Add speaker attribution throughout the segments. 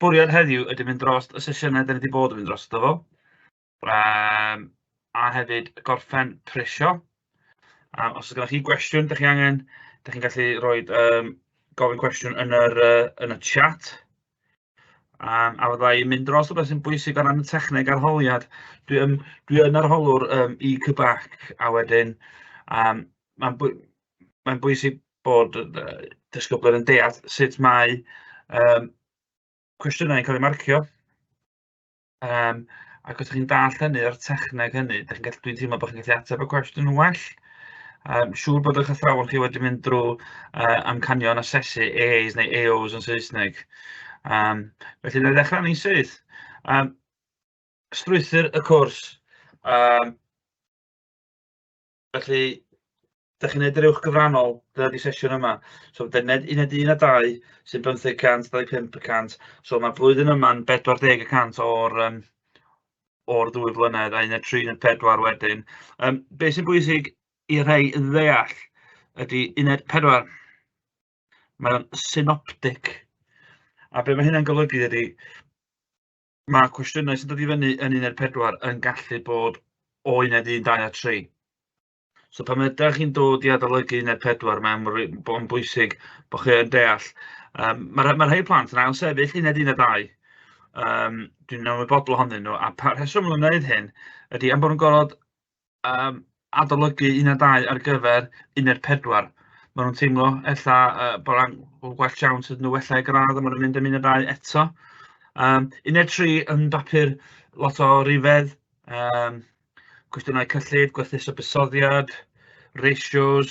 Speaker 1: Bwriad heddiw ydy mynd dros y sesiynau da ni wedi bod yn mynd drosto fo. A hefyd gorffen prisio. Os oes gennych chi gwestiwn, da chi angen, da chi'n gallu rhoi um, gofyn cwestiwn yn yr, yn y chat. A fydda i'n mynd dros rhywbeth sy'n bwysig o ran y techneg arholiad. Dwi yn arholwr i CBAC, a wedyn mae'n bwy mae'n bwysig bod disgyblion yn deall sut mae cwestiynau yn cael eu marcio. Ac os ydych chi'n dallt hynny, o'r techneg hynny, dach chi'n gallu, dwi'n teimlo bod chi'n gallu ateb y cwestiwn yn well. Siŵr bod eich athrawon chi wedi mynd drwy amcanion asesu AAs neu AOs yn Saesneg. Felly, na i ddechrau ni'n syth. Strwythur y cwrs. Felly, dach chi'n neud yr uwch gyfrannol, dyna 'di sesiwn yma. So dyn neud uned 1 a 2 sy'n 50%, 25%. So mae'r flwyddyn yma'n 40% o'r ddwy flynedd a uned 3, uned 4 wedyn. Be sy'n bwysig i rhai ddeall ydy uned 4. Mae o'n synoptic. A be mae hynna'n golygu ydy mae cwestiynau sy'n dod i fyny yn uned 4 yn gallu bod o uned 1, 2 a 3. So pan ydych chi'n dod i adolygu uned 4, mae'n bod yn bwysig bod chi yn deall. Mae rhai plant yn ailsefyll uned 1 a 2. Dwi'n ymwybodol ohonyn nhw, a pa rheswm maen nhw'n gwneud hyn ydy am bod nhw'n gorfod adolygu 1 a 2 ar gyfer uned 4. Maen nhw'n teimlo ella bod bod gwell siawns iddyn nhw wella eu gradd a maen nhw'n mynd am 1 a 2 eto. Uned 3 yn bapur lot o rifedd, cwestiynau cyllid, gwerthuso buddsoddiad, ratios.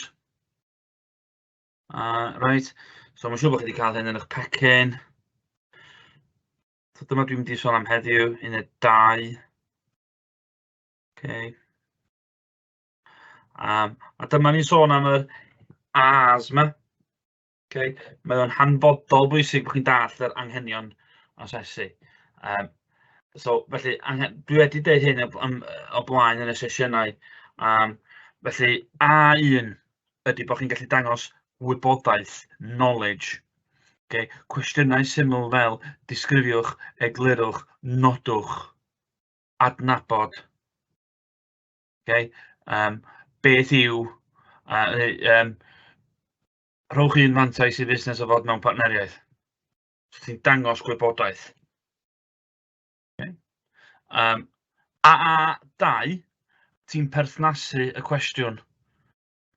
Speaker 1: Right, so mae'n siŵr bod chi wedi cael hyn yn eich pecyn. So dyma dwi'n mynd i sôn am heddiw, uned 2. Okay. A dyma ni'n sôn am yr A's yma. Okay. Mae o'n hanfodol bwysig bod chi'n dallt yr anghenion asesu. So, felly, dwi wedi deud hyn o blaen yn y sesiynau. Felly, A1 ydy bod chi'n gallu dangos wybodaeth, knowledge. Okay. Cwestiynau syml fel disgrifiwch, eglurwch, nodwch, adnabod. Okay. Beth yw, rhowch un fantais i fusnes o fod mewn partneriaeth. So ti'n dangos gwybodaeth. Okay. AA2, ti'n perthnasu y cwestiwn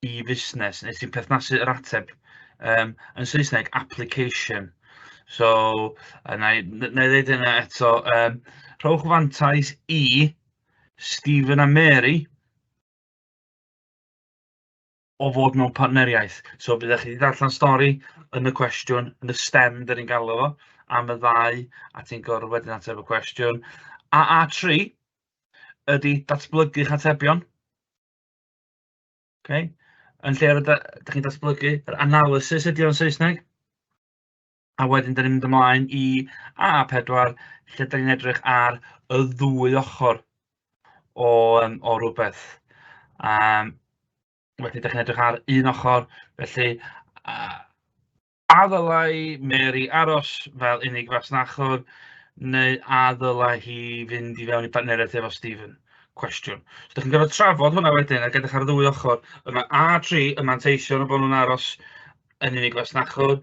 Speaker 1: i fusnes, neu ti'n perthnasu yr ateb. Yn Saesneg, application. So, na i ddeud hynna eto. Rhowch fantais i Stephen a Mary o fod mewn partneriaeth. So byddech chi wedi darllen stori yn y cwestiwn, yn y stem dyn ni'n galw fo, am y ddau, a ti'n gorfod wedyn ateb y cwestiwn. AA3 ydy datblygu'ch atebion. Okay. Yn lle ydych chi'n datblygu, yr analysis ydy o'n Saesneg. A wedyn dyn ni'n mynd ymlaen i AA4, lle dyn ni'n edrych ar y ddwy ochr o rhywbeth. Felly, dych chi'n edrych ar un ochr, felly a ddylai Mary aros fel unig fasnachwr, neu a ddylai hi fynd i fewn i partneriaeth efo Stephen? Cwestiwn. So, dych chi'n gorfod trafod hwnna wedyn ac edrych ar y ddwy ochr. Yma A3, y manteision o bod nhw'n aros yn unig fasnachwr,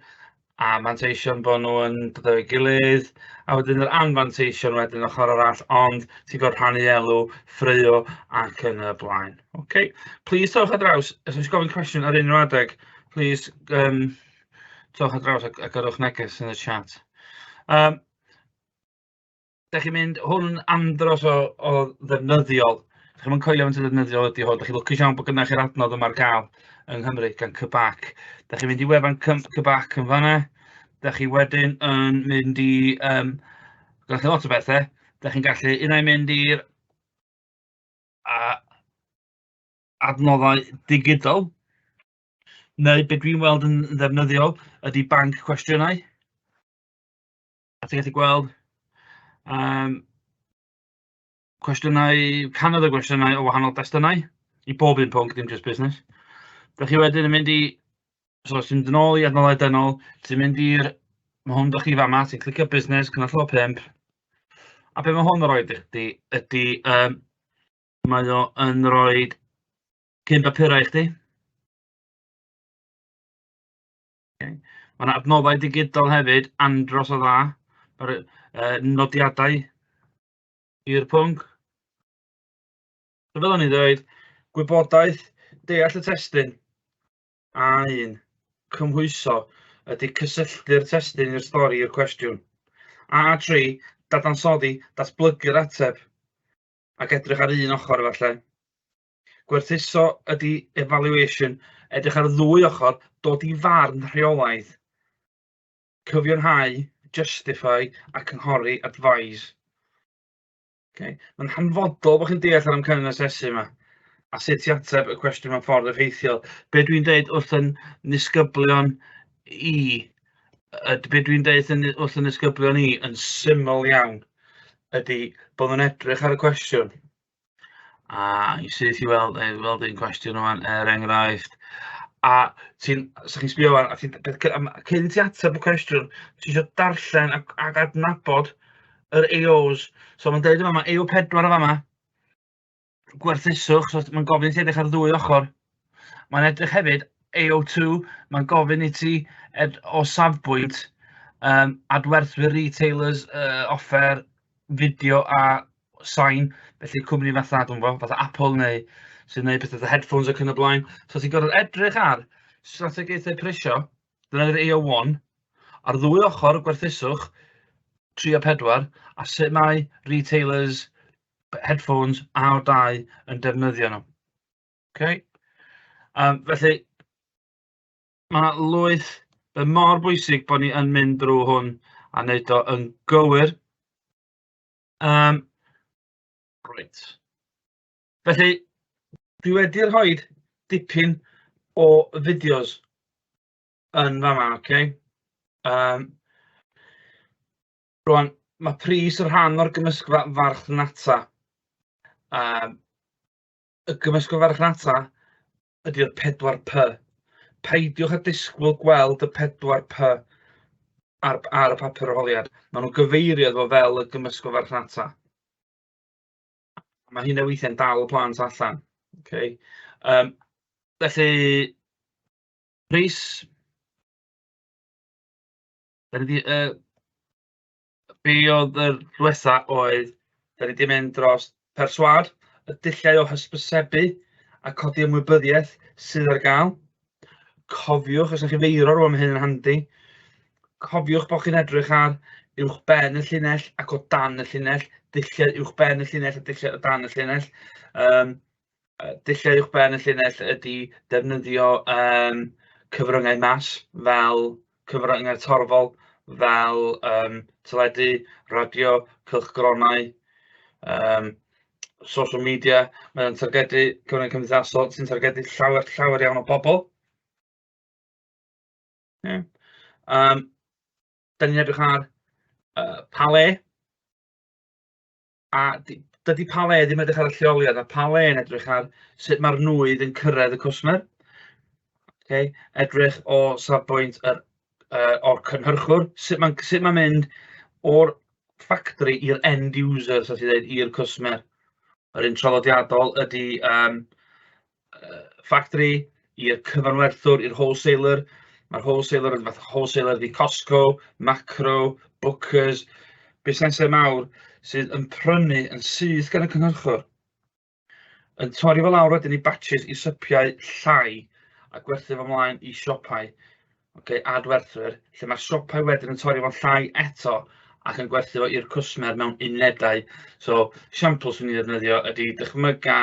Speaker 1: a manteision bod nhw yn dod efo'i gilydd, a wedyn yr anfanteision wedyn ochr arall, ond ti'n gorfod rhannu elw, ffraeo ac yn y blaen. OK, please towch ar draws, os oes gofyn cwestiwn ar unrhyw adeg, please towch ar draws a gyrrwch neges yn y chat. Dach chi'n mynd, hwn yn andros o ddefnyddiol. Dach chi'm yn coelio faint o ddefnyddiol ydy hwn. Dach chi'n lwcus iawn bod gynnoch chi'r adnodd yma ar gael yng Nghymru gan CBAC. Dach chi'n mynd i wefan CBAC yn fanna. Dach chi wedyn yn mynd i... Gynnoch chi lot o bethau. Dach chi'n gallu unai mynd i'r adnoddau digidol, neu be dwi'n weld yn ddefnyddiol ydy banc cwestiynau. A ti'n gallu gweld cwestiynau, cannoedd o gwestiynau o wahanol destunau, i bob un pwnc, dim just business. Dach chi wedyn yn mynd i, so os ti'n mynd yn ôl i adnoddau dynol, ti'n mynd i'r Mae hwn dych chi fama, ti'n clicio busnes, cynnal llaw 5. A be mae hwn yn rhoi i chdi ydy, mae o yn rhoi cyn bapurau i chdi. Okay. Mae yna adnoddau digidol hefyd, andros o dda. Mae'r nodiadau i'r pwnc. So fel o'n i'n dweud, gwybodaeth, deall y testun, A1, cymhwyso, ydy cysylltu'r testun i'r stori i'r cwestiwn. A3, dadansoddi, datblygu'r ateb, ac edrych ar un ochr efallai. Gwerthuso ydy evaluation, edrych ar y ddwy ochr, dod i farn rheolaidd. Cyfiawnhau, justify, a cynghori, advise. Okay. Mae'n hanfodol bod chi'n deall yr amcanion asesu yma a sut i ateb y cwestiwn mewn ffordd effeithiol. Be dwi'n deud wrth yn nisgyblion i, be dwi'n deud wrth yn nisgyblion i yn syml iawn ydy bod nhw'n edrych ar y cwestiwn a i syth i weld, weld un cwestiwn rwan, er enghraifft, a ti'n, sa chi'n sbio wan, a ti'n, cyn ti ateb y cwestiwn, ti eisiau darllen ac, ac adnabod yr AOs. So mae'n deud yma, mae AO4 yn fama, gwerthuswch, so mae'n gofyn i ti edrych ar ddwy ochr. Mae'n edrych hefyd AO2, mae'n gofyn i ti ed, o safbwynt adwerthwyr retailers, offer, fideo a sain, felly cwmni fatha, dwi'n gwybod, fatha Apple neu sy'n gwneud pethau fatha headphones ac yn y blaen. So ti'n gorfod edrych ar strategaethau prisio, dyna'r AO1, ar ddwy ochr gwerthuswch, 3 a 4, a sut mae retailers, headphones AO2 yn defnyddio nhw. Okay? Felly, mae yna lwyth, mae mor bwysig bod ni yn mynd drwy hwn a wneud o yn gywir. Reit. Felly, dwi wedi rhoi dipyn o fideos yn fama, oce? Okay? Rwan, mae pris yn rhan o'r gymysgfa farchnata. Y gymysgfa farchnata ydy'r 4P. Peidiwch â disgwyl gweld y 4P ar y papur arholiad. Maen nhw'n gyfeirio fo fel y gymysgfa farchnata. Mae hynna weithiau'n dal y plant allan. Okay. Felly, pris. Da ni 'di, be oedd yr diwetha oedd, da ni 'di mynd dros perswâd, y dulliau o hysbysebu a codi ymwybyddiaeth sydd ar gael. Cofiwch, os ydych chi'n feiro rwan, mae hyn yn handi, cofiwch bod chi'n edrych ar uwch ben y llinell ac o dan y llinell, dulliau uwch ben y llinell a dulliau o dan y llinell. Dulliau uwch ben y llinell ydy defnyddio cyfryngau mas fel cyfryngau torfol, fel teledu, radio, cylchgronau, social media. Mae o'n targedu cyfryngau cymdeithasol sy'n targedu llawer, llawer iawn o bobl. Yeah. Da ni'n edrych ar pa le, a dydy pa le ddim edrych ar y lleoliad, a pa le yn edrych ar sut mae'r nwydd yn cyrraedd y cwsmer. Okay. Edrych o safbwynt o'r cynhyrchwr, sut mae'n sut mae'n mynd o'r factory i'r end user, so ti dweud, i'r cwsmer. Yr un traddodiadol ydy factory i'r cyfanwerthwr, i'r wholesaler. Mae'r wholesaler yn fath wholesaler ydy Costco, Makro, Bookers, busnesau mawr sydd yn prynu yn syth gan y cynhyrchwr, yn torri fo lawr wedyn i batches i sypiau llai a gwerthu fo ymlaen i siopau, okay, adwerthwyr, lle mae'r siopau wedyn yn torri fo'n llai eto ac yn gwerthu fo i'r cwsmer mewn unedau. So, siampl swn i'n ddefnyddio ydy dychmyga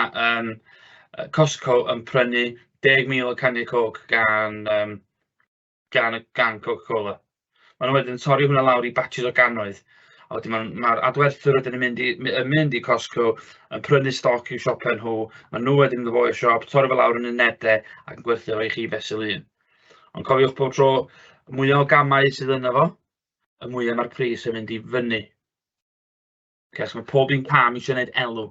Speaker 1: Costco yn prynu 10,000 o caniau Coke gan Coca-Cola. Maen nhw wedyn yn torri hwnna lawr i batches o gannoedd. A wedyn mae'r ma adwerthwyr wedyn yn mynd i Costco, yn prynu stoc i'w siopau nhw. Maen nhw wedyn yn dod i'r siop, torri fe lawr yn unedau ac yn gwerthu fo i chi fesul un. Ond cofiwch pob tro, y mwyaf o gamau sydd yna fo, y mwyaf mae'r pris yn mynd i fyny. Okay, so mae pob un cam eisiau gwneud elw.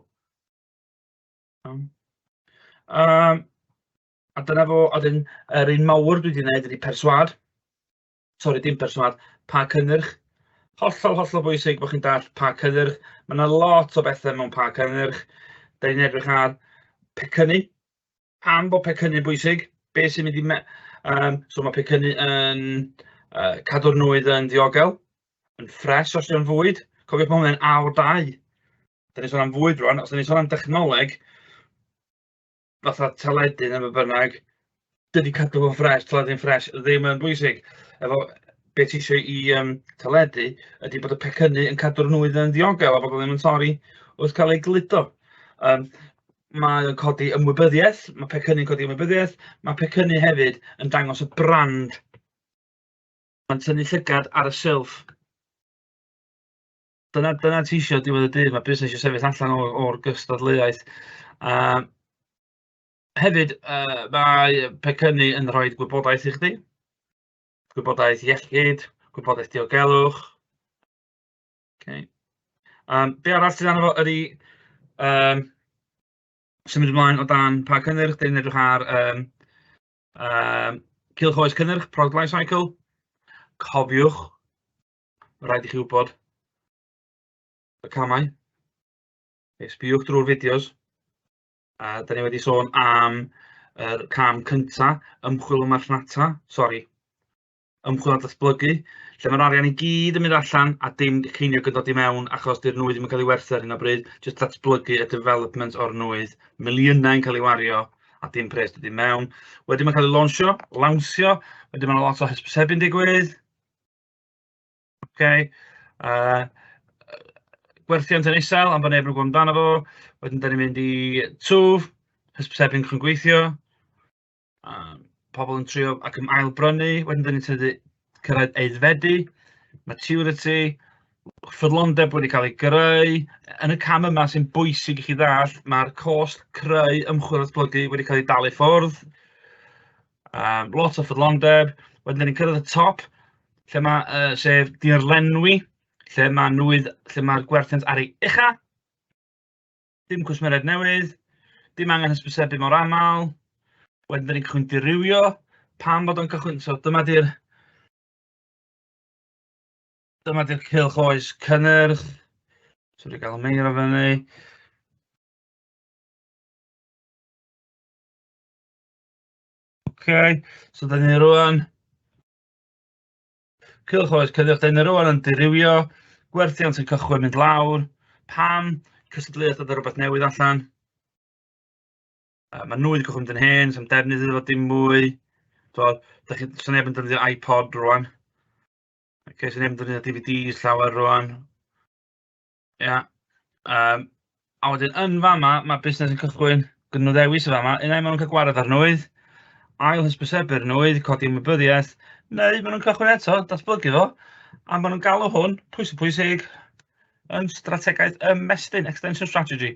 Speaker 1: A dyna fo, a dyn, yr un mawr dwi wedi gwneud ydy perswâd. Sori, dim perswâd, Pa cynnyrch? Hollol, hollol bwysig bod chi'n dall pa cynnyrch. Mae yna lot o bethau mewn pa cynnyrch. Da ni'n edrych ar pecynnu. Pam bod pecynnu'n bwysig? Be sy'n mynd i... So mae pecynnu yn cadw'r nwydd yn ddiogel, yn ffres os yw'n fwyd. Cofiwch, mae hwnna'n awr 2. Da ni'n sôn am fwyd rwan, os da ni'n sôn am dechnoleg, fatha teledu neu be bynnag, dydy cadw fo'n ffres, teledu'n ffres, ddim yn bwysig. Efo be ti eisiau i teledu ydy bod y pecynnu yn cadw'r nwydd yn ddiogel a bod o ddim yn torri wrth cael ei gludo. Mae o'n codi ymwybyddiaeth, mae pecynnu'n codi ymwybyddiaeth, mae pecynnu hefyd yn dangos y brand. Mae'n tynnu llygad ar y silff. Dyna ti eisiau diwedd y dydd, mae busnes eisiau sefyll allan o'r gystadleuaeth. Hefyd, mae pecynnu yn rhoi gwybodaeth i chdi. Gwybodaeth iechyd, gwybodaeth diogelwch. Okay. Be arall sydd arno fo ydy symud ymlaen o dan pa cynnyrch, dyn edrych ar cylch oes cynnyrch, product life cycle. Cofiwch, mae rhaid i chi wybod y camau. Okay, sbïwch drwy'r fideos. Da ni wedi sôn am yr cam cynta, ymchwil o marchnata, sori, ymchwil a datblygu, lle mae'r arian i gyd yn mynd allan a dim ceiniog yn dod i mewn achos dy'r nwydd ddim yn cael ei werthu ar hyn o bryd, jyst datblygu y development o'r nwydd, miliynau yn cael ei wario a dim pres dod i mewn. Wedyn mae'n cael ei lawnsio, wedyn mae'n lot o hysbysebu'n digwydd. Okay. Gwerthiant yn isel, am bod neb yn gwybod amdano fo. Wedyn da ni'n mynd i twf, hysbysebu'n cychwyn gweithio. Pobl yn trio ac yn ail-brynu. Wedyn da ni'n cyrraedd aeddfedu, maturity, ffyddlondeb wedi cael ei greu. Yn y cam yma sy'n bwysig i chi ddall, mae'r cost creu ymchwil datblygu wedi cael ei dalu ffwrdd. Lot o ffyddlondeb. Wedyn da ni'n cyrraedd y top, lle mae, sef dirlenwi, lle mae nwydd, lle mae'r gwerthiant ar ei ucha. Dim cwsmeriaid newydd, dim angen hysbysebu mor aml. Wedyn da ni'n cychwyn dirywio. Pam bod o'n cychwyn? So dyma di'r cylch oes cynnyrch. So dwi'n gael y meira fyny. Okay, so da ni rwan. Cylch oes cynnyrch, da ni rwan yn dirywio. Gwerthiant yn cychwyn mynd lawr. Pam? Cystadleuaeth oedd rhywbeth newydd allan. Mae nwydd yn cychwyn mynd yn hen, so'm defnydd iddo fo dim mwy. So, da chi, so neb yn defnyddio iPod rwan. Okay, so neb yn defnyddio DVDs llawer rwan. Ia. Yeah. A wedyn yn fama, mae busnes yn cychwyn, gyda nhw ddewis yn fama, un ai maen nhw'n cael gwared ar nwydd, ail hysbysebu'r nwydd, codi ymwybyddiaeth, neu maen nhw'n cychwyn eto, datblygu fo, a maen nhw'n galw hwn, pwysig pwysig, yn strategaeth ymestyn, extension strategy.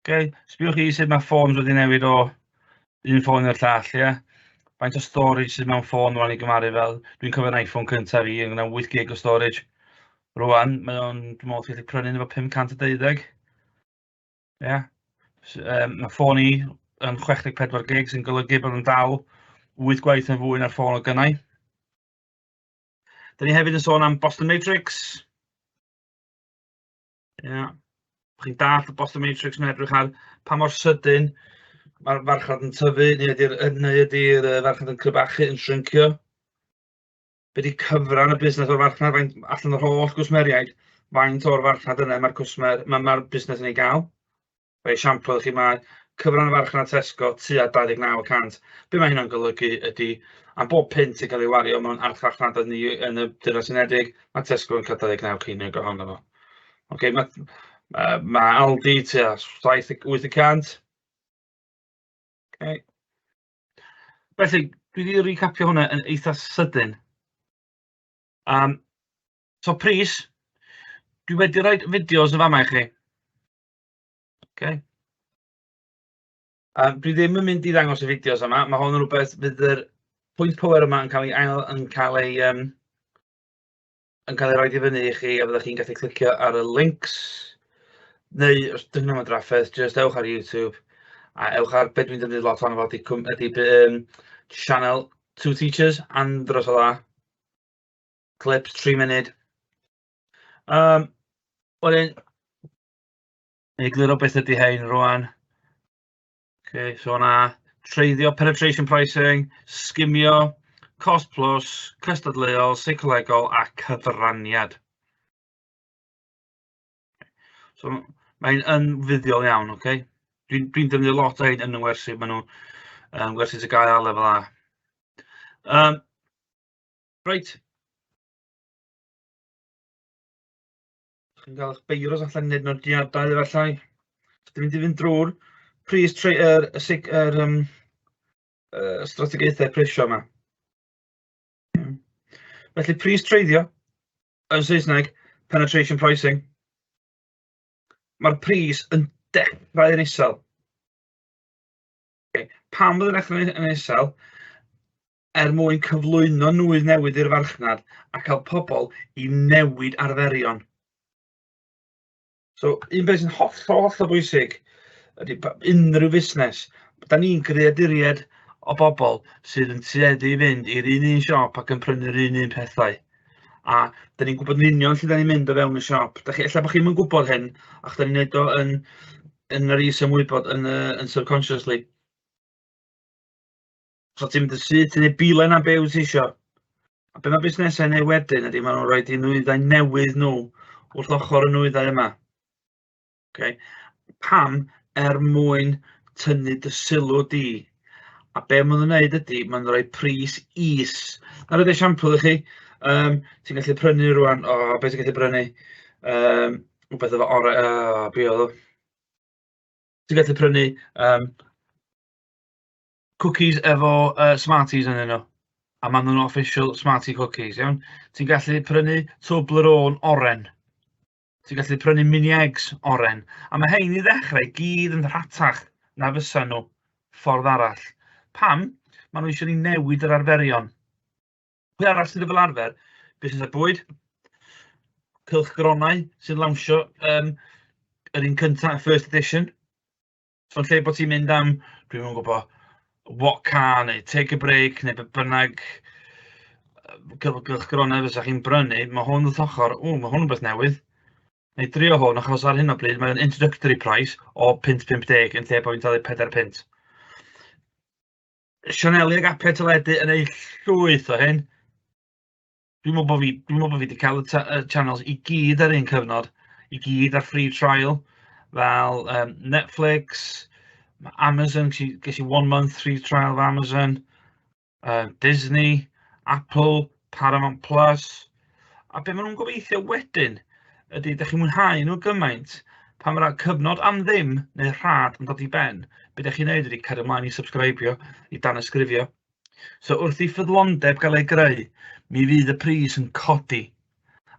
Speaker 1: Okay. Sbiwch chi sut mae ffôns wedi newid o un ffôn i'r llall, ie? Yeah? Faint o storage sydd mewn ffôn rwan i gymharu fel, dwi'n cofio'r iPhone cyntaf fi, yn 8 gig o storage. Rwan, mae o'n, dwi'n meddwl, ti'n gallu prynu efo 512. Ie. Yeah. Mae ffôn i yn 64 gig, sy'n golygu bod yn dal 8 gwaith yn fwy na'r ffôn o gynnau. Da ni hefyd yn sôn am Boston Matrix. Ie. Yeah. Chi'n dallt y Boston Matrix yn edrych ar pa mor sydyn mae'r farchnad yn tyfu, neu ydy'r farchnad yn crebachu, yn shrinkio. Be di cyfran y busnes o'r farchnad, faint allan o'r holl gwsmeriaid, faint o'r farchnad yna mae'r cwsmer, mae'r busnes yn ei gael. Fe esiampl i chi, mae cyfran y farchnad Tesco tua 29%. Be mae hynna'n golygu ydy, am bob punt sy'n cael ei wario mewn archfarchnadoedd ni yn y Deyrnas Unedig, mae Tesco yn cael 29 ceiniog ohono fo. Okay, mae Aldi tua 7-8%. Okay. Felly, dwi wedi recapio hwnna yn eitha sydyn. So pris, dwi wedi rhoi fideos yn fama i chi. Okay. Dwi ddim yn mynd i ddangos y fideos yma. Mae hwn yn rhywbeth fydd yr pwynt power yma yn cael ei ail, yn cael ei yn cael ei roid i fyny i chi, a fyddwch chi'n gallu clicio ar y links, neu os dyn nhw'n drafferth, jyst ewch ar YouTube a ewch ar be dwi'n defnyddio lot ohono fo ydy channel Two Teachers, andros o dda. Clips, 3 munud. Wedyn, egluro beth ydy hein rwan. Okay, so yna treiddio, penetration pricing, sgimio, cost plus, cystadleuol, seicolegol a cyfraniad. So mae'n yn fuddiol iawn, oce? Okay? Dwi'n dwi defnyddio lot o hyn yn y wersi, maen nhw wersi TGAU a lefel A. Reit. Chi'n cael eich beiros allan i wneud nodiadau efallai. So, dwi'n mynd i fynd drwy'r pris tre, yr, er, er, um, strategaethau prisio yma. Felly pris treiddio, yn Saesneg, penetration pricing. Mae'r pris yn dechrau yn isel. Okay. Pam bydd yn dechrau yn isel? Er mwyn cyflwyno nwydd newydd i'r farchnad a cael pobl i newid arferion. So, un beth sy'n hollol, hollol bwysig ydy unrhyw fusnes, da ni'n greaduried o bobl sydd yn tueddu i fynd i'r un un siop ac yn prynu'r un un pethau. A da ni'n gwybod yn union lle da ni'n mynd o fewn y siop. Da chi, ella bod chi'n gwybod hyn, ac da ni'n neud o yn yr is-ymwybod, yn subconsciously. So ti'n mynd yn syth, ti'n neud bilen am be wyt ti isio. A be mae busnesau'n neud wedyn ydy maen nhw'n rhoi i nwyddau newydd nhw wrth ochr y nwyddau yma. Okay. Pam? Er mwyn tynnu dy sylw di. A be maen nhw'n neud ydy, maen nhw'n rhoi pris is. Na roed esiampl i chi. Ti'n gallu prynu rwan, o, oh, beth ti'n gallu prynu? Rhywbeth efo ore, be oedd o? Ti'n gallu prynu cookies efo Smarties yn nhw. A maen nhw'n official Smartie cookies, iawn? Ti'n gallu prynu Toblerone oren. Ti'n gallu prynu mini eggs oren. A mae hein i ddechrau gyd yn rhatach na fysa nhw ffordd arall. Pam? Maen nhw eisiau ni newid yr arferion. Pwy arall sydd fel arfer? Busnesau bwyd, cylchgronau sy'n lawnsio yr un cyntaf, first edition. So yn lle bod ti'n mynd am, dwi'm yn gwybod, What Car neu Take a Break neu be bynnag gylchgronau fysa chi'n brynu, mae hwn wrth ochr, o, mae hwn yn beth newydd. Neu drio hwn, achos ar hyn o bryd mae'n introductory price o £5.50 yn lle bod fi'n talu 4 punt. Sianeli ag apiau teledu yn ei llwyth o hyn. Dwi'n meddwl bod fi, dwi'n meddwl bod fi wedi cael y channels i gyd ar un cyfnod, i gyd ar free trial, fel Netflix, ma' Amazon, ges i one month free trial of Amazon, Disney, Apple, Paramount Plus. A be maen nhw'n gobeithio wedyn ydy, ydych chi'n mwynhau nhw gymaint, pan mae'r cyfnod am ddim neu rhad yn dod i ben, be ydych chi'n neud ydy cario ymlaen i subscribio, i danysgrifio. So wrth i ffyddlondeb gael ei greu, mi fydd y pris yn codi,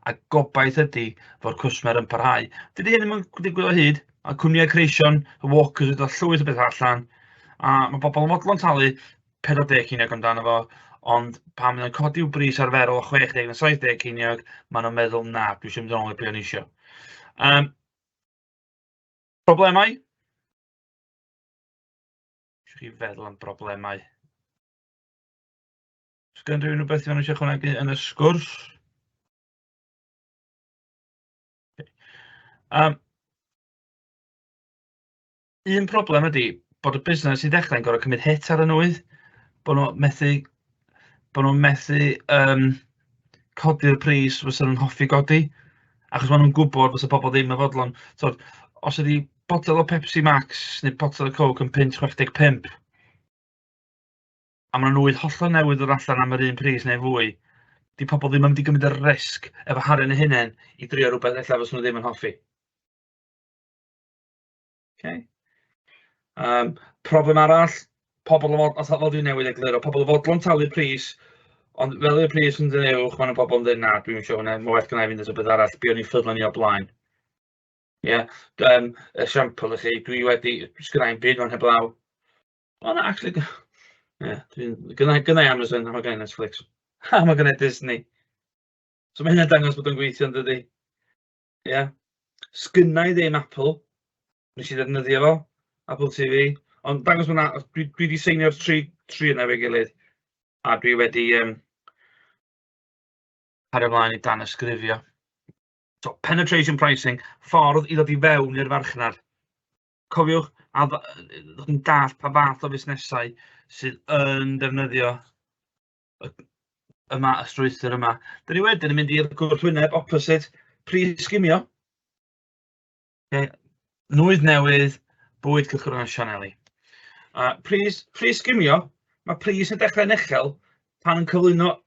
Speaker 1: a gobaith ydy fod cwsmer yn parhau. Dydy hyn ddim yn digwydd o hyd, a cwmnïau creision, y Walkers wedi dod llwyth o beth allan, a mae bobl yn fodlon talu 40 ceiniog amdano fo, ond pan maen nhw'n codi i'w bris arferol o 60 neu 70 ceiniog, maen nhw'n meddwl, na, dwi eisiau mynd yn ôl i'r be o'n i eisiau. Problemau? Eisiau chi feddwl am broblemau. Os gen rhywun rhywbeth i eisiau ychwanegu yn y sgwrs? Un problem ydy bod y busnes i ddechrau'n gorfod cymryd hit ar y nwydd, bod nhw'n methu codi'r pris fysa nhw'n hoffi godi, achos maen nhw'n gwybod fysa pobl ddim yn fodlon. So, os ydy botel o Pepsi Max neu botel o Coke yn £5.65, a maen nwydd hollol newydd ddod allan am yr un pris neu fwy, di pobl ddim yn mynd i gymryd y risg efo harian eu hunain i drio rhywbeth ella fysa nhw ddim yn hoffi. Okay. Problem arall, pobl yn fod, fel dwi'n newydd egluro, pobl yn fodlon talu pris, ond fel yw'r pris yn dyn uwch, maen nhw'n pobl yn dweud, na, dwi'n eisiau hwnna, mae well gynna i fynd at rhywbeth arall, be o'n i'n ffyddlon i o blaen. Ie, yeah. Esiampl i chi, dwi wedi, sgynna i'm byd fan heblaw. O na, actually, ie, yeah, dwi'n, gynna i Amazon, a mae gynna i Netflix, a mae gynna i Disney. So mae hynny'n dangos bod o'n gweithio yn dydi? Ie. Yeah. Sgynna i ddim Apple. Nes i ddefnyddio fo, Apple TV. Ond dangos bod na, dwi wedi seinio'r tri yna efo'i gilydd. A dwi wedi Cario ymlaen i danysgrifio. So, penetration pricing, ffordd i ddod i fewn i'r farchnad. Cofiwch, a chi'n dall pa fath o fusnesau sydd yn defnyddio yma, y strwythur yma. Dyn ni wedyn yn mynd i'r gwrthwyneb, opposite, pris sgimio. Okay. Nwydd newydd, bwyd cylchgronau sianeli. Pris sgimio, mae pris yn dechrau'n uchel pan yn cyflwyno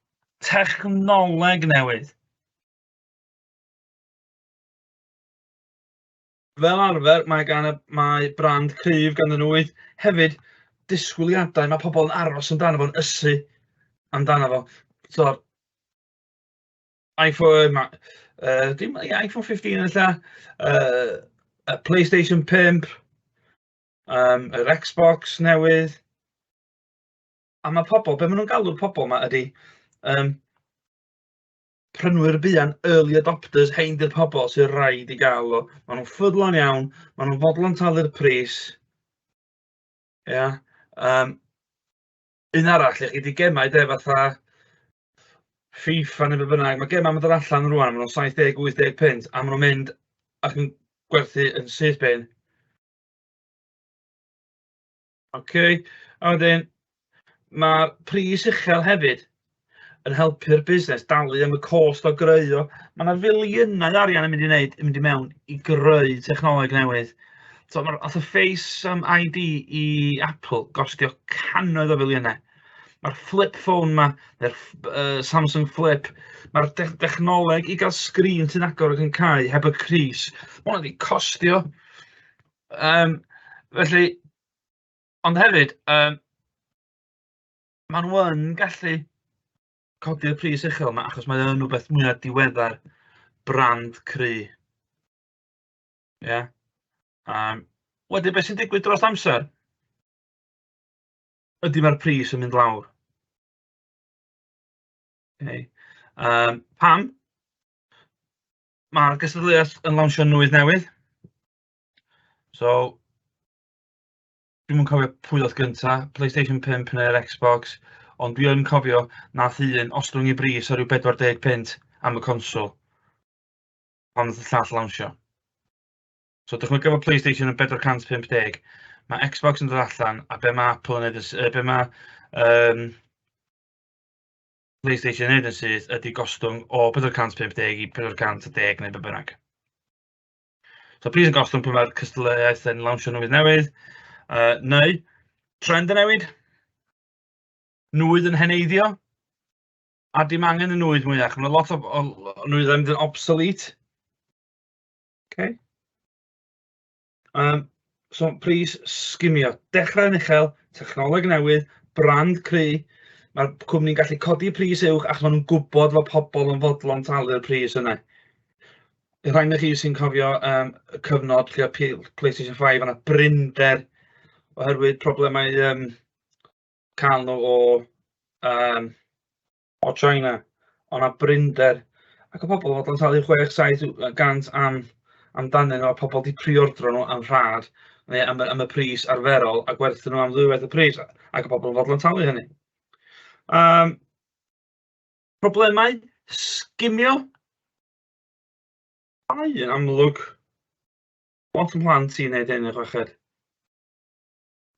Speaker 1: technoleg newydd. Fel arfer, mae brand cryf gan y nwydd. Hefyd, disgwyliadau, mae pobl yn aros amdano fo'n ysu amdano fo. So, iPhone, dim iPhone 15 ella, PlayStation 5, yr Xbox newydd. A mae pobl, be maen nhw'n galw'r pobl yma ydy prynwyr buan, early adopters, hein di'r pobl sy'n rhaid i gael o. Maen nhw'n ffyddlon iawn, maen nhw'n fodlon talu'r pris. Ia. Un arall i chi 'di gemau de, fatha FIFA neu be bynnag. Mae gemau yn dod allan rŵan, maen nhw'n 70, 80 punt, a maen nhw'n mynd ac yn gwerthu yn syth bin. Ocê, a wedyn ma'r pris uchel hefyd yn helpu'r busnes dalu am y cost o greu o. Ma' 'na filiynau o arian yn mynd i wneud, yn mynd i mewn i greu technoleg newydd. So ma'r ath y Face ID i Apple gostio cannoedd o filiynau. Ma'r flip phone 'ma, neu'r Samsung Flip, ma'r dechnoleg i gael sgrin sy'n agor ac yn cau heb y crys, ma' hwnna 'di costio. Felly, ond hefyd, maen nhw yn gallu codi'r pris uchel yma achos mae o'n rhywbeth mwyaf diweddar, brand cry. Ie. Yeah. Wedyn, beth sy'n digwydd dros amser? Ydy mae'r pris yn mynd lawr. Okay. Pam? Mae'r gystadleuaeth yn lawnsio nwydd newydd. So, dwi'm yn cofio pwy ddoth gynta, PlayStation 5 neu'r Xbox, ond dwi yn cofio nath un ostwng i bris o ryw 40 punt am y consol pan nath y llall lawnsio. So dychmyga fo PlayStation yn 450, mae Xbox yn dod allan, a be mae Apple yn neud, be mae PlayStation yn neud yn syth ydy gostwng o 450 i 410 neu be bynnag. So pris yn gostwng pan mae'r cystadleuaeth yn lawnsio nwydd newydd, neu trend yn newid, nwydd yn heneiddio, a dim angen y nwydd mwyach. Mae lot o nwyddau yn mynd yn obsolete. Okay. So pris sgimio, dechrau'n uchel, technoleg newydd, brand cry, mae'r cwmni'n gallu codi pris uwch achos maen nhw'n gwybod fod pobl yn fodlon talu'r pris yna. Y rhai ohonoch chi sy'n cofio y cyfnod lle oedd PlayStation 5 yna brinder oherwydd problemau cael nhw o China, o' 'na brinder, ac o' pobl yn fodlon talu 600, 700 amdanyn nhw, a pobl 'di pre-ordro nhw am rhad neu am y pris arferol a gwerthu nhw am ddwywaith y pris, ac o' pobl yn fodlon talu hynny. Problemau sgimio? Dau yn amlwg. Lot o'n mhlant i'n neud hyn yn chweched.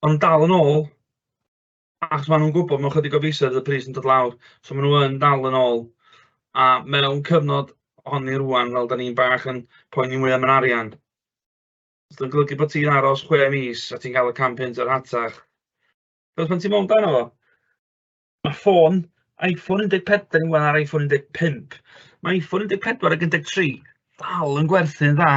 Speaker 1: Ond dal yn ôl, achos maen nhw'n gwybod mewn chydig o fisoedd y pris yn dod lawr, so maen nhw yn dal yn ôl. A mewn cyfnod ohoni rŵan, fel da ni'n bach yn poeni mwy am yr arian, os dwi'n golygu bod ti'n aros 6 mis a ti'n cael y 100 punt ar hatach, Achos pan ti'n mewn dano fo, mae ffôn iPhone 14 rŵan a'r iPhone 15, mae iPhone 14 ac 13 dal yn gwerthu'n dda.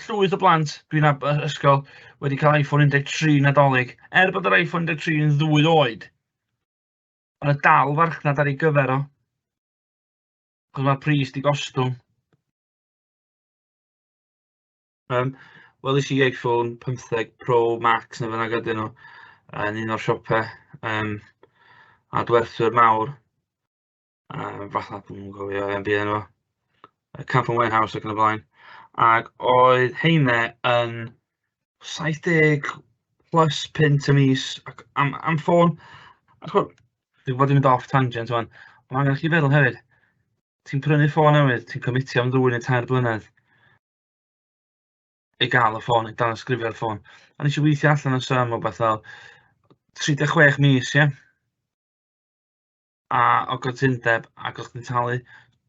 Speaker 1: Llwyth o blant dwi'n ysgol wedi cael iPhone 13 Nadolig, er bod yr iPhone 13 yn 2 oed. Mae yna dal farchnad ar ei gyfer o. Achos mae'r pris di gostwng. Weles i iPhone 15 Pro Max neu bynnag ydyn nhw yn un o'r siopau adwerthwyr mawr. Fatha, dwi'm yn cofio yn byd enw fo. Carphone Warehouse ac yn y blaen. Ac oedd heine yn 70 plus punt y mis ac am ffôn. A ch'mod, dwi'n gwybod dwi'n mynd off tangent ŵan, Mae angen i chi feddwl hefyd, ti'n prynu ffôn newydd, ti'n cymitio am 2 neu 3 blynedd i gael y ffôn, i danysgrifio'r ffôn. A nes i weithio allan y sum o beth fel 36 mis, ie? A o gytundeb, ac o'ch chdi'n talu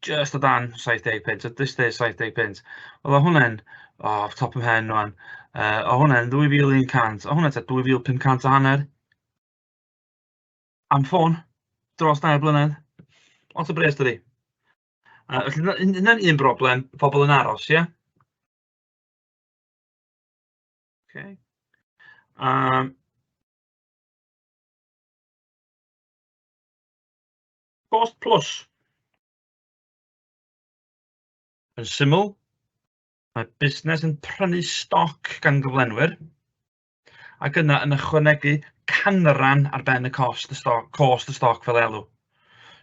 Speaker 1: just o dan 70 punt, so just dweud 70 punt. Wel, o hwnna'n, o, oh, top 'y mhen rwan, o hwnna'n 2100, o hwnna'n 2500 a hanner am ffôn dros 2 blynedd. Lot o bres, dydi? Felly, hynna'n un broblem, pobl yn aros, ie? Okay. Cost plus. Yn syml, mae busnes yn prynu stoc gan gyflenwyr ac yna yn ychwanegu canran ar ben y cost y stoc, cost y stoc fel elw.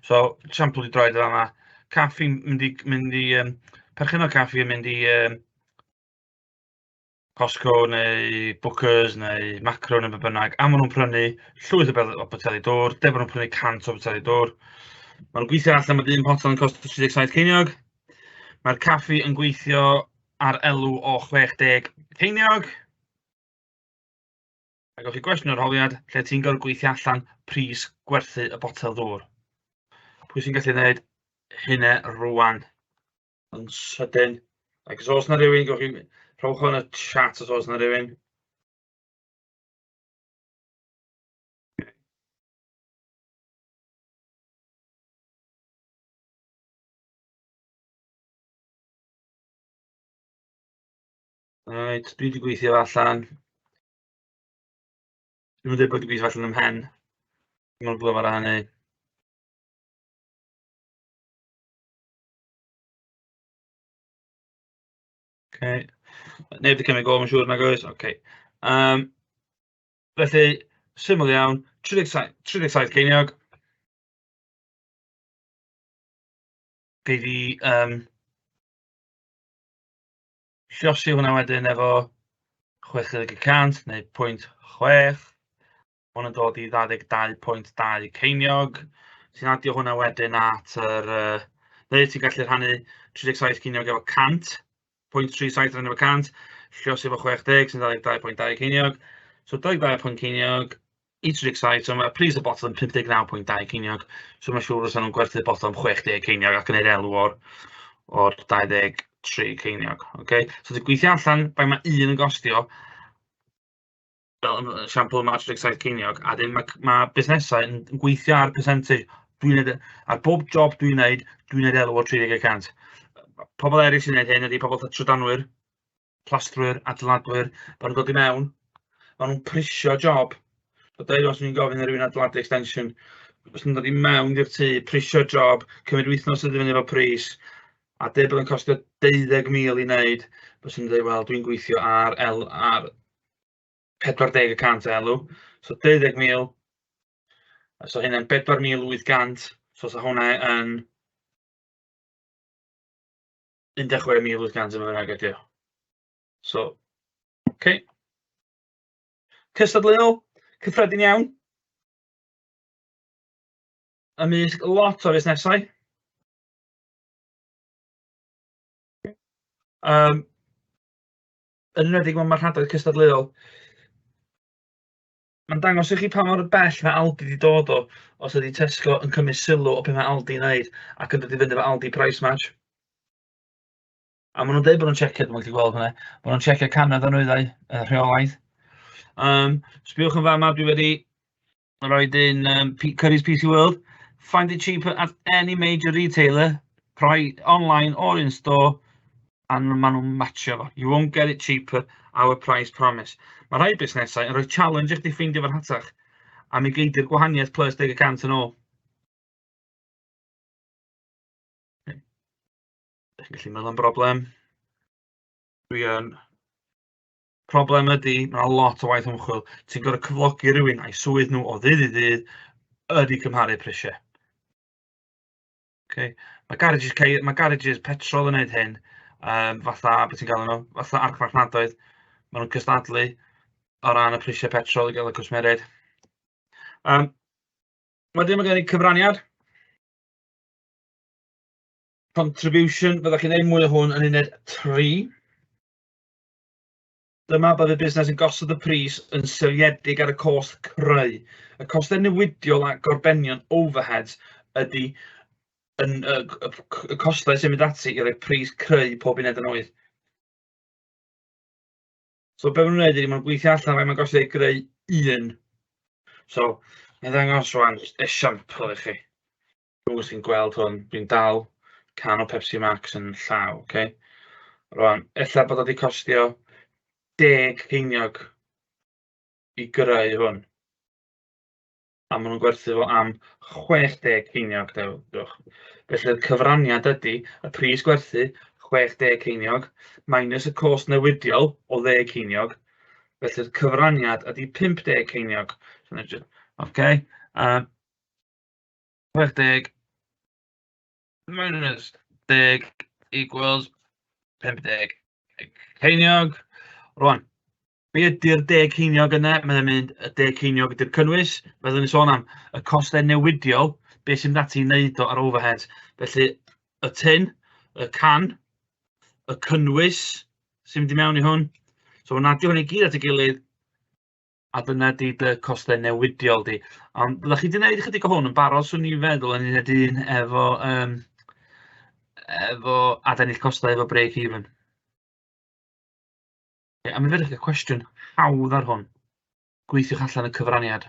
Speaker 1: So, siampl i droed yma, caffi'n mynd i, perchennog caffi yn mynd i Costco neu Booker's neu Makro neu be bynnag, a maen nhw'n prynu llwyth o boteli dŵr, deu bod nhw'n prynu 100 o boteli dŵr. Maen nhw'n gweithio allan bod un potel yn costio 37 ceiniog. Mae'r caffi yn gweithio ar elw o 60 ceiniog. A gewch chi gwestiwn arholiad lle ti'n gorfod gweithio allan pris gwerthu y botel ddŵr. Pwy sy'n gallu gwneud hynna rwan? Yn sydyn. Ac os oes 'na rywun, gewch chi rhowch o yn y chat os oes 'na rywun. Reit, dwi wedi gweithio allan. Dwi'm yn dweud bod wedi gweithio allan ym mhen. Dwi'n meddwl glyfar â hynny. Okay. Neb wedi cymryd go, mae'n siŵr, nag oes? Okay. Felly, syml iawn, 37, 37 ceiniog. Gei di lluosi hwnna wedyn efo 60% neu 0.6. Hwn yn dod i 22.2 ceiniog. Ti'n adio hwnna wedyn at yr... Neu ti'n gallu rhannu 37 ceiniog efo 100, 0.37 rhannu efo 100, lluosi efo 60 sy'n 22.2 ceiniog. So 22 ceiniog i 37, so mae pris y botel yn 59.2 ceiniog. So mae'n siŵr os nhw'n gwerthu'r botel am 60 ceiniog ac yn neud elw o'r 23 ceiniog. Okay? So ti'n gweithio allan faint mae un yn gostio, fel esiampl yma 37 ceiniog, a dyn mae busnesau yn gweithio ar percentage. Dwi'n neud, ar bob job dwi'n neud elw o 30%. Pobl eraill sy'n neud hyn ydy pobl fatha trydanwyr, plastrwyr, adeiladwyr, maen nhw'n dod i mewn, maen nhw'n prisio job. So deud os ni'n gofyn i rywun adeiladu extension, os nhw'n dod i mewn i'r tŷ, prisio job, cymryd wythnos i fyny efo pris, a deud bod yn costio 12,000 i wneud, bys nhw'n dweud, "Wel, dwi'n gweithio ar 40% elw." So 12,000, so hynna'n 4,800, so sa hwnna yn 16,800 yma bynnag ydi o. So, okay. Cystadleuol, cyffredin iawn. Ymysg lot o fusnesau. Yn enwedig mewn marchnadoedd cystadleuol. Mae'n dangos i chi pa mor bell mae Aldi wedi dod o, os ydy Tesco yn cymryd sylw o beth mae Aldi'n wneud ac yn dod i fyny efo Aldi Price Match. A maen nhw'n dweud bod nhw'n checio, dwi'n gallu gweld hwnna, maen nhw'n checio cannoedd o nwyddau rheolaidd. Sbiwch yn fama, dwi wedi rhoi un Currys PC World. "Find it cheaper at any major retailer, online or in store," a maen nhw'n matcho fo. "You won't get it cheaper, our price promise." Mae rhai busnesau yn rhoi challenge i chdi ffeindio fo'n rhatach, a mi gei di'r gwahaniaeth plus 10% yn ôl. Ydych chi'n gallu meddwl am broblem? Dwi yn. Problem ydy, mae lot o waith ymchwil. Ti'n gorfod cyflogi rhywun a'i swydd nhw o ddydd i ddydd ydy cymharu prisiau. Okay. Mae garages petrol yn gwneud hyn, fatha, beth ti'n gael nhw, fatha archfarchnadoedd. Maen nhw'n cystadlu o ran y prisiau petrol i gael y cwsmeriaid. Wedyn mae gen i cyfraniad. Contribution, fyddwch chi'n gwneud mwy o hwn yn uned 3. Dyma bydd y busnes yn gosod y pris yn seiliedig ar y cost creu. Y costau newidiol a gorbenion overheads ydy yn, y, y, y costau sy'n mynd ati i roi pris creu pob uned yn nwydd. So be maen nhw'n gwneud ydy, maen nhw'n gweithio allan faint mae'n gostio i greu un. So, na ddangos rwan esiampl i chi. Dwi'n gwybod os chi'n gweld hwn, dwi'n dal can o Pepsi Max yn llaw, oce? Rwan, ella bod o wedi costio 10 ceiniog i greu hwn. A maen nhw'n gwerthu fo am 60 ceiniog, dewch. Felly'r cyfraniad ydy y pris gwerthu 60 ceiniog minus y cost newidiol o 10 ceiniog. Felly'r cyfraniad ydy 50 ceiniog. Oce? 60 minus 10 equals 50 ceiniog. Rwan, be ydy'r 10 ceiniog yna? Mae'n mynd, y 10 ceiniog ydy'r cynnwys. Byddwn ni'n sôn am y costau newidiol, be sy'n mynd ati i wneud o ar overheads. Felly, y tin, y can, y cynnwys sy'n mynd i mewn i hwn. So, mae'n adio hwn i gyd at ei gilydd, a dyna 'di dy costau newidiol di. Ond byddech chi 'di wneud ychydig o hwn yn barod, 'swn i'n feddwl, yn uned un efo, um, efo adennill costau efo break even. A mi fedrwch chi gael cwestiwn hawdd ar hwn. Gweithiwch allan y cyfraniad.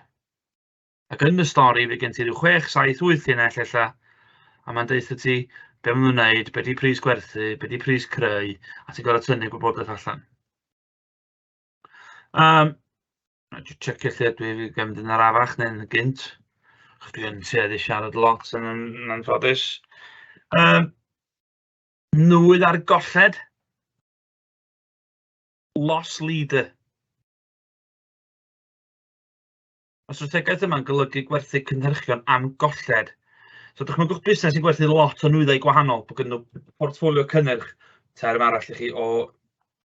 Speaker 1: Ac yn y stori, fe gen ti rhyw 6, 7, 8 llinell ella, a mae'n deutha ti be maen nhw'n wneud, be di pris gwerthu, be di pris creu, a ti'n gorfod tynnu gwybodaeth allan. Jyst checio lle dwi fi gan mynd yn arafach neu'n gynt. Achos dwi yn tueddu siarad lot yn yn anffodus. Nwydd ar golled. Loss leader. Mae strategaeth yma'n golygu gwerthu cynhyrchion am golled. So dychmygwch busnes sy'n gwerthu lot o nwyddau gwahanol, bod gen nhw portffolio cynnyrch, term arall i chi o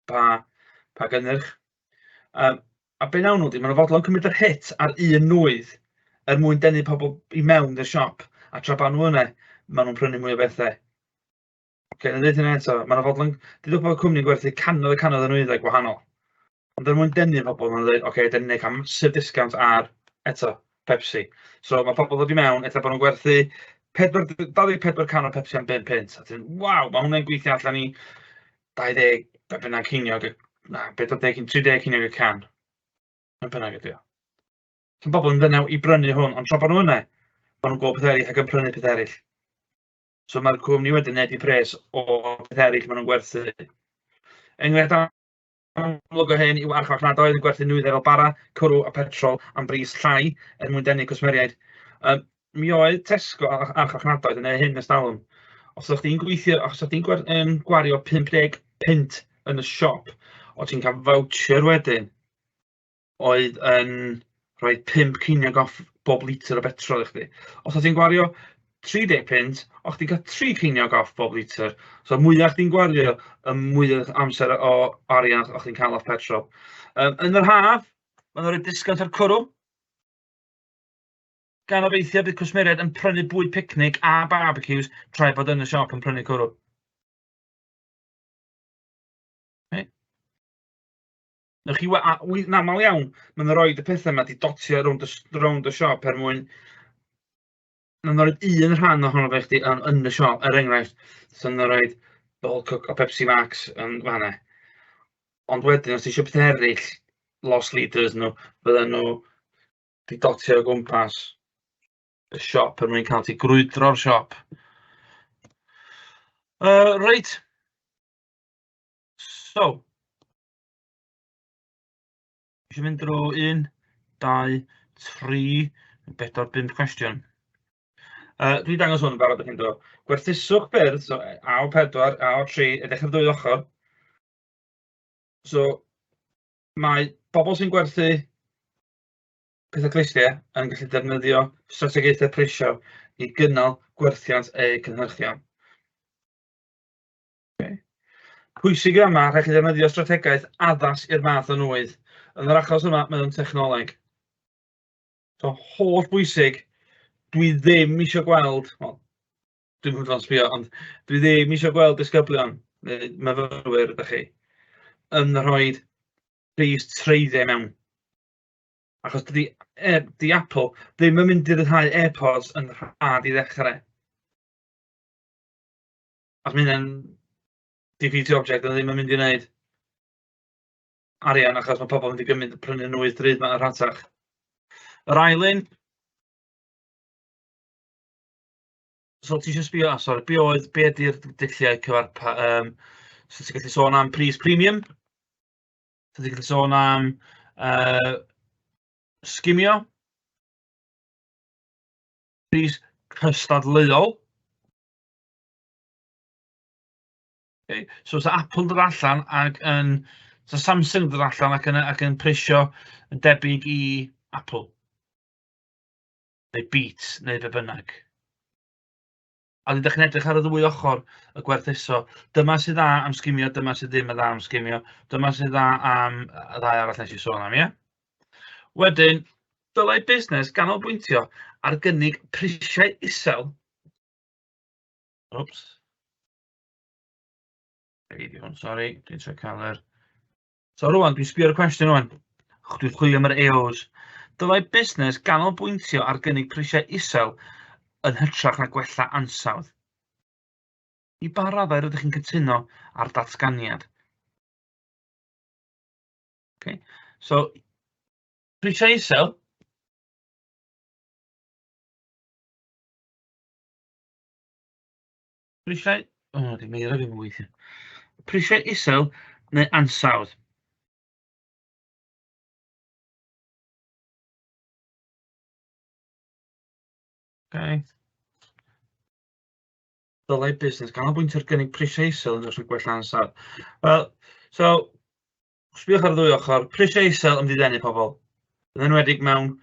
Speaker 1: pa, pa gynnyrch. A be nawn nhw 'di, maen nhw'n fodlon cymryd yr hit ar un nwydd er mwyn denu pobl i mewn i'r siop, a tra bod nhw yna, maen nhw'n prynu mwy o bethau. Oce, na ddeud hynna eto, maen nhw'n fodlon, dudwch bod y cwmni'n gwerthu cannoedd a cannoedd o nwyddau gwahanol. Ond er mwyn denu pobl, maen nhw'n dweud, oce, dyn ni'n cael massive discount ar, eto, Pepsi. So mae pobl ddod i mewn, ella bod nhw'n gwerthu 24 can o Pepsi am 5 punt. A ti'n, waw, mae hwnna'n gweithio allan i 20, be bynnag ceiniog, na, 40, 30 ceiniog y can. Be bynnag ydi o. So bobl yn ddenaw i brynu hwn, ond tra bod nhw yna, maen nhw'n gweld peth eraill ac yn prynu peth eraill. So mae'r cwmni wedyn yn neud pres o peth eraill maen nhw'n gwerthu. Enghraifft amlwg o hyn yw archfarchnadoedd yn gwerthu nwyddau fel bara, cwrw a petrol am bris llai er mwyn denu cwsmeriaid. Um, mi oedd Tesco a archfarchnadoedd yn ei hyn ers talwm. Os ydych chi'n gweithio, os ydych chi'n um, gwario 50 punt yn y siop, o ti'n cael voucher wedyn oedd yn rhoi 5 ceiniog off bob litr o betrol i chdi. Os o't ti'n gwario 30 punt, o'ch chdi'n cael 3 ceiniog off bob litr. So mwyaf chdi'n gwario, y mwyaf amser o arian o'ch chdi'n cael off petrol. Yn yr haf, maen nhw'n rhoi disgownt ar cwrw. Gan obeithio bydd cwsmeriaid yn prynu bwyd picnic a barbecues tra'i bod yn y siop yn prynu cwrw. Okay. Newch chi a yn aml iawn, maen nhw'n rhoi y pethau yma 'di dotio rownd y rownd y siop er mwyn... Maen nhw'n rhoi un rhan ohono fe chdi yn, yn y siop, er enghraifft, so nhw'n rhoi bol Coke o Pepsi Max yn fanna. Ond wedyn, os ti eisiau pethau eraill, loss leaders nhw, fydden nhw 'di dotio o gwmpas y siop er mwyn cael ti grwydro'r siop. Reit. So, eisiau mynd drwy 1, 2, 3, 4, 5 cwestiwn. Dwi'n dangos hwn yn barod i chi'n do. Gwerthuswch ffyrdd, so A o 4, A o 3, edrych ar ddwy ochr. So, mae pobl sy'n gwerthu pethau clustiau yn gallu defnyddio strategaethau prisio i gynnal gwerthiant eu cynhyrchion. Okay. Pwysig yma, rhaid chi ddefnyddio strategaeth addas i'r math o nwydd. Yn yr achos yma, mae o'n technoleg. So, holl bwysig, dwi ddim eisiau gweld, well, Dwi'n mynd o'n sbio, ond dwi ddim eisiau gweld disgyblion neu myfyrwyr ydych chi yn rhoi pris treiddiau mewn. Achos dydy, e, di Apple ddim yn mynd i ryddhau AirPods yn rhad i ddechrau. Ac mae hynna'n defeat object yn ddim yn mynd i wneud arian achos mae pobl yn mynd i gymryd prynu nwydd drud ma'n rhatach. Yr ail un, so ti eisiau sbio, sori, be oedd, be ydy'r dulliau cyfarpa, so ti'n gallu sôn am pris premium, so ti'n gallu sôn am sgimio, pris cystadleuol. Okay. So sa Apple yn dod allan ac yn... Sa Samsung yn dod allan ac yn, ac yn prisio yn debyg i Apple. Neu Beats, neu be bynnag. A ydych chi'n edrych ar y ddwy ochr y gwerthuso. Dyma sydd dda am sgimio, dyma sydd ddim yn dda am sgimio. Dyma sydd dda am y ddau arall nes i sôn am, ie? Wedyn, dylai busnes ganolbwyntio ar gynnig prisiau isel. Oops. Be hwn, sori, dwi'n trio cael yr... So rwan, dwi'n sbio ar y cwestiwn rwan. Dwi'n chwilio am yr AOs. Dylai busnes ganolbwyntio ar gynnig prisiau isel yn hytrach na gwella ansawdd. I ba raddau rydych chi'n cytuno ar datganiad? Okay. So, prisiau isel. Prisiau... O, oh, di meira ddim yn weithio. Prisiau isel neu ansawdd? Okay. Dylai busnes ganolbwyntio ar gynnig prisiau isel yn hytrach na gwella ansawdd. Wel, so, sbïwch ar y ddwy ochr, prisiau isel yn mynd i ddenu pobl. Yn enwedig mewn...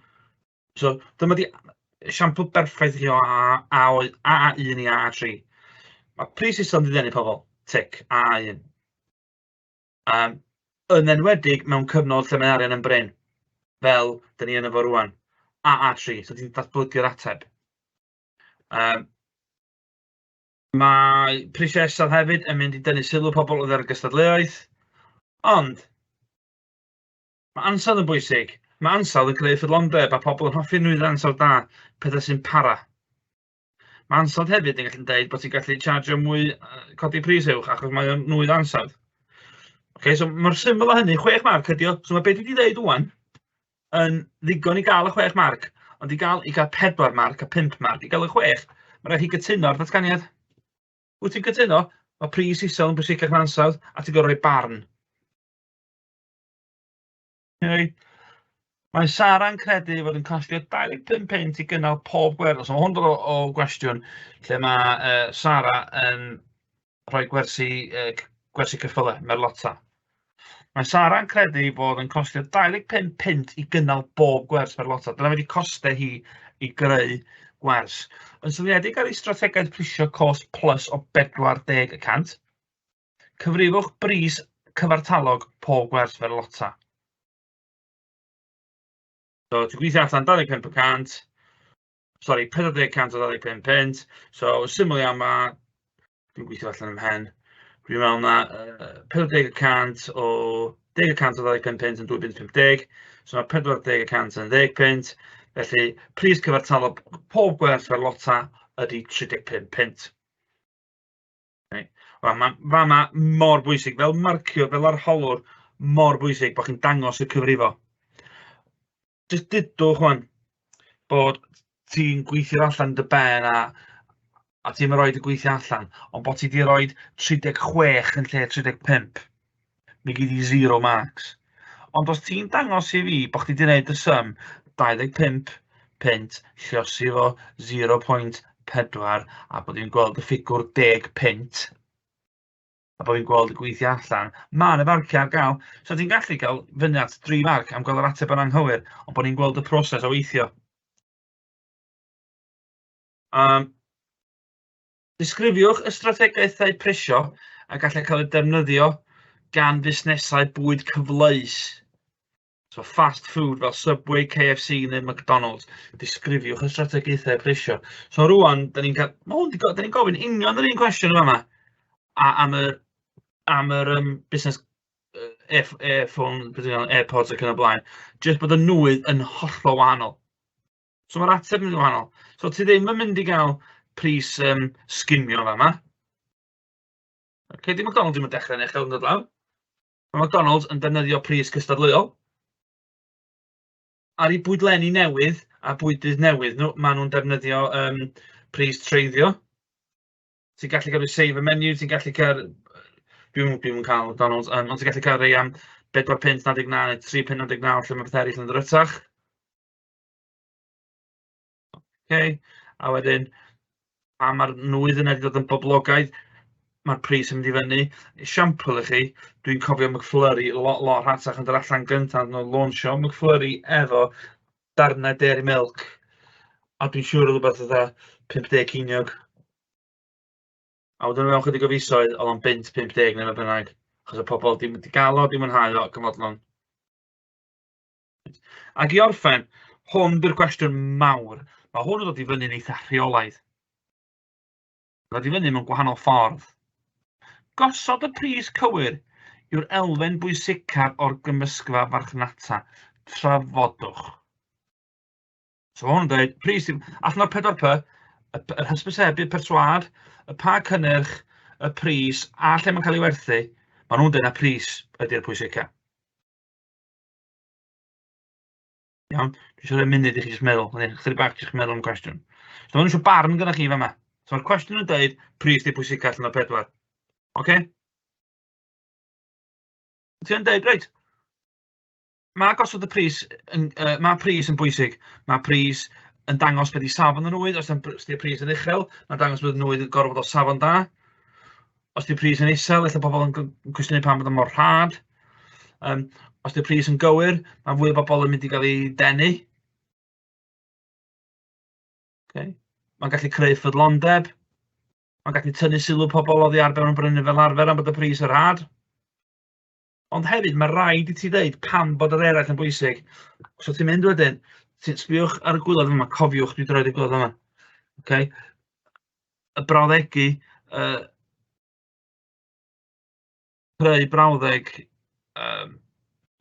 Speaker 1: So, dyma di esiampl berffaith i chi o A, A, AA1 i AA3. Mae pris isel yn mynd i ddenu pobl, tic, AA1. Yn enwedig mewn cyfnod lle mae arian yn brin, fel dyn ni yn efo rwan, AA3, so ti'n datblygu'r ateb. Mae prisiau isel hefyd yn mynd i dynnu sylw pobl oddi ar y gystadleuaeth, ond mae ansawdd yn bwysig. Mae ansawdd yn creu ffyddlondeb a pobl yn hoffi nwyddau ansawdd da, pethau sy'n para. Mae ansawdd hefyd yn gallu dweud bod ti'n gallu chargio mwy, codi pris uwch achos mae o'n nwydd ansawdd. Okay, so mae'r syml o hynny, 6 marc ydi o. So mae beth dwi wedi dweud ŵan yn ddigon i gael y 6 marc, ond i gael 4 marc a 5 marc, i gael y 6, mae rhaid chi gytuno ar ddatganiad. Wyt ti'n cytuno? Mae pris isel yn bwysicach na ansawdd, a ti'n gorfod rhoi barn. Okay. Mae Sara'n credu fod yn costio 25 punt i gynnal pob gwerth. So mae hwn dod o gwestiwn lle mae Sara yn rhoi gwersi ceffylau, merlota. Mae Sara'n credu fod yn costio 25 punt i gynnal bob gwers merlota. Dyna wedi costau hi i greu gwers. Yn seiliedig ar ei strategaeth prisio cost plus o 40%, cyfrifwch bris cyfartalog pob gwers merlota. So, ti'n gweithio allan 25%, sori, 40% o 25 punt. So, syml iawn ma, dwi'n gweithio allan ym mhen. Dwi'n meddwl na 40% o 10% o 25 punt yn 2.50, so mae 40% yn 10 punt. Felly, pris cyfartalog pob gwers merlota ydy 35 punt. Wel, ma' fama mor bwysig, fel marciwr, fel arholwr, mor bwysig bod chi'n dangos y cyfrifo. Jyst dudwch wan bod ti'n gweithio allan dy ben a ti'n rhoi y gweithio allan, ond bod ti wedi rhoi 36 yn lle 35. Mi gei di 0 marks. Ond os ti'n dangos i fi bod chdi wedi gwneud y sum 25 punt, lluosi fo 0.4 a bod fi'n gweld y ffigwr 10 punt, a bod fi'n gweld y gweithio allan, ma' 'na farciau ar gael. So ti'n gallu cael fyny at 3 marc am gweld yr ateb yn anghywir, ond bod ni'n gweld y proses o weithio. Disgrifiwch y strategaethau prisio a gallai cael eu defnyddio gan fusnesau bwyd cyfleus. So fast food fel Subway, KFC neu McDonald's. Disgrifiwch y strategaethau prisio. So rwan, da ni'n cael... Ma' hwn 'di go- da ni'n gofyn union yr un cwestiwn yn fama. A am yr busnes earphone, beth yw AirPods ac yn y blaen. Jyst bod y nwydd yn hollol wahanol. So mae'r ateb yn wahanol. So ti ddim yn mynd i gael pris sgimio fama. Okay, di McDonald's ddim yn dechrau'n uchel yn dod lawr. Mae McDonald's yn defnyddio pris cystadleuol. Ar eu bwydlenni newydd a bwydydd newydd nhw, maen nhw'n defnyddio pris treiddio. Ti'n gallu cael y save menu, ti'n gallu cael... Dwi'n cael McDonald's, ond ti'n gallu cael rei am 4.99 neu 3.99 lle mae pethau eraill yn ddrytach. Okay. A wedyn, a mae'r nwydd yna wedi dod yn boblogaidd, mae'r pris yn mynd i fyny. Esiampl i chi, dwi'n cofio McFlurry lot, lot rhatach yn dod allan gyntaf, nhw'n launchio McFlurry efo darnau Dairy Milk. A dwi'n siŵr oedd rhywbeth fatha 50 ceiniog. A wedyn mewn chydig o fisoedd, oedd o'n bunt 50 neu beth bynnag. Achos y pobl dim wedi gael o, dim mwynhau o, ac yn fodlon. Ac i orffen, hwn di'r cwestiwn mawr. Mae hwn yn dod i fyny'n eitha rheolaidd. Dod i fyny mewn gwahanol ffordd. Gosod y pris cywir yw'r elfen bwysicaf o'r gymysgfa farchnata. Trafodwch. So mae hwn yn dweud, pris, allan o'r 4 P, yr hysbysebu, perswâd, y pa cynnyrch, y pris, a lle mae'n cael ei werthu, maen nhw'n dweud na pris ydy'r pwysica. Iawn, dwi eisiau rhoi munud i chi jyst meddwl, neu chydig bach jyst meddwl am y cwestiwn. So maen nhw eisiau barn gyda chi fama. So mae'r cwestiwn yn dweud pris 'di pwysica allan o'r pedwar. Oce? Ti'n dweud, reit, mae gosod y pris, yn, mae pris yn bwysig. Mae pris yn dangos beth i safon y nwydd. Os 'di'r pris yn uchel, mae'n dangos bod y nwydd yn gorfod o safon da. Os 'di'r pris yn isel, ella pobl yn cwestiynu pam bod o mor rhad. Os 'di'r pris yn gywir, mae fwy o bobl yn mynd i gael ei denu. Okay. Mae'n gallu creu ffyddlondeb. Mae'n gallu tynnu sylw pobl oddi ar be maen nhw'n brynu fel arfer am bod y pris yn rhad. Ond hefyd, mae rhaid i ti ddeud pam bod yr eraill yn bwysig. So ti'n mynd wedyn, ti'n sbiwch ar y gwaelod yma, cofiwch, dwi droed y gwaelod yma. Okay. Y brawddegu, creu brawddeg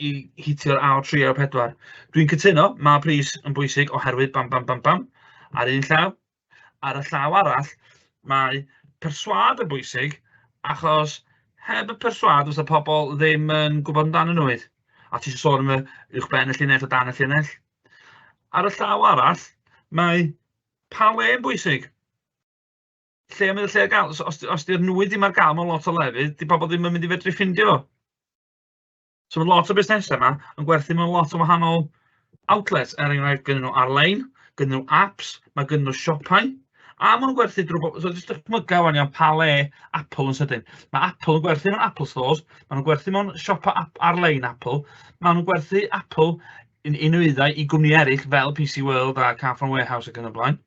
Speaker 1: i hitio'r A o 3 o 4. Dwi'n cytuno, mae pris yn bwysig oherwydd bam, bam, bam, bam, ar un llaw. Ar y llaw arall, mae perswâd yn bwysig, achos heb y perswâd fysa pobl ddim yn gwybod amdano nwydd. A ti eisiau sôn am y uwchben y llinell o dan y llinell. Ar y llaw arall, mae pa le yn bwysig. Lle mae y lle ar gael? So, os di'r nwydd ddim ar gael mewn lot o lefydd, di pobl ddim yn mynd i fedru ffindio fo. So mae lot o busnesau yma yn gwerthu mewn lot o wahanol outlets. Er enghraifft, gynnu nhw ar-lein, gynnu nhw apps, mae gynnu nhw siopau, a maen nhw'n gwerthu drwy... So jyst dychmyga wan iawn pa le Apple yn sydyn. Mae Apple yn gwerthu mewn Apple stores, maen nhw'n gwerthu mewn siopa ar-lein Apple, maen nhw'n gwerthu Apple i nwyddau i gwmni eraill fel PC World a Carphone Warehouse ac yn y blaen.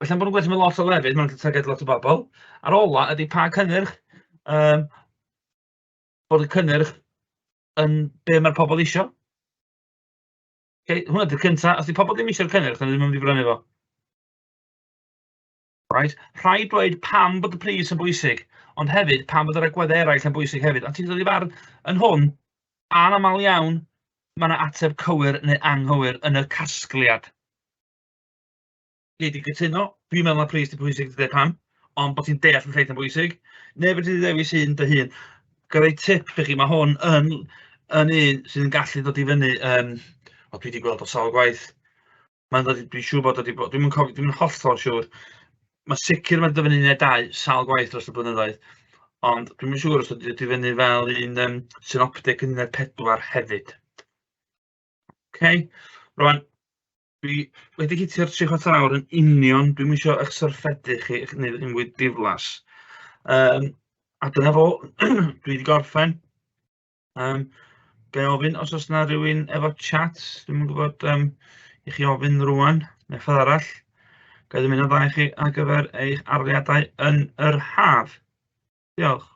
Speaker 1: Felly, am bod nhw'n gwerthu mewn lot o lefydd, maen nhw'n targedu lot o bobl. A'r ola ydy pa cynnyrch. Bod y cynnyrch yn be mae'r pobl isio. Okay, hwnna ydy'r cyntaf. Os di pobl ddim eisiau'r cynnyrch, then ddim yn mynd i brynu fo. Right? Rhaid dweud pam bod y pris yn bwysig, ond hefyd pam bod yr agweddau eraill yn bwysig hefyd. A ti'n dod i farn yn hwn, anamal iawn, mae yna ateb cywir neu anghywir yn y casgliad. Gei di gytuno, dwi'n meddwl na pris 'di pwysig, ti'n deud pam, ond bod ti'n deall y lleill yn bwysig, neu fedri di ddewis un dy hun. Ga i roi tip i chi, mae hwn yn un sydd yn gallu dod i fyny, o, dwi wedi gweld o sawl gwaith. Mae'n dod i, dwi'n siŵr bod o wedi bod, dwi'm yn cofio, dwi'm yn hollol siŵr. Mae sicr mae'n dod i fyny un neu dau sawl gwaith dros y blynyddoedd, ond dwi'm yn siŵr os ydy dod i fyny fel un synoptic yn uned 4 hefyd. Okay. Rwan, dwi wedi hitio'r 3/4 awr yn union. Dwi'm isio eich syrffedu chi, eich gwneud yn fwy diflas. A dyna fo, dwi wedi gorffen. Ga i ofyn os oes 'na rywun efo chat, dwi'm yn gwybod, i chi ofyn rwan, neu ffordd arall. Ga i ddymuno dda i chi ar gyfer eich arholiadau yn yr haf. Diolch.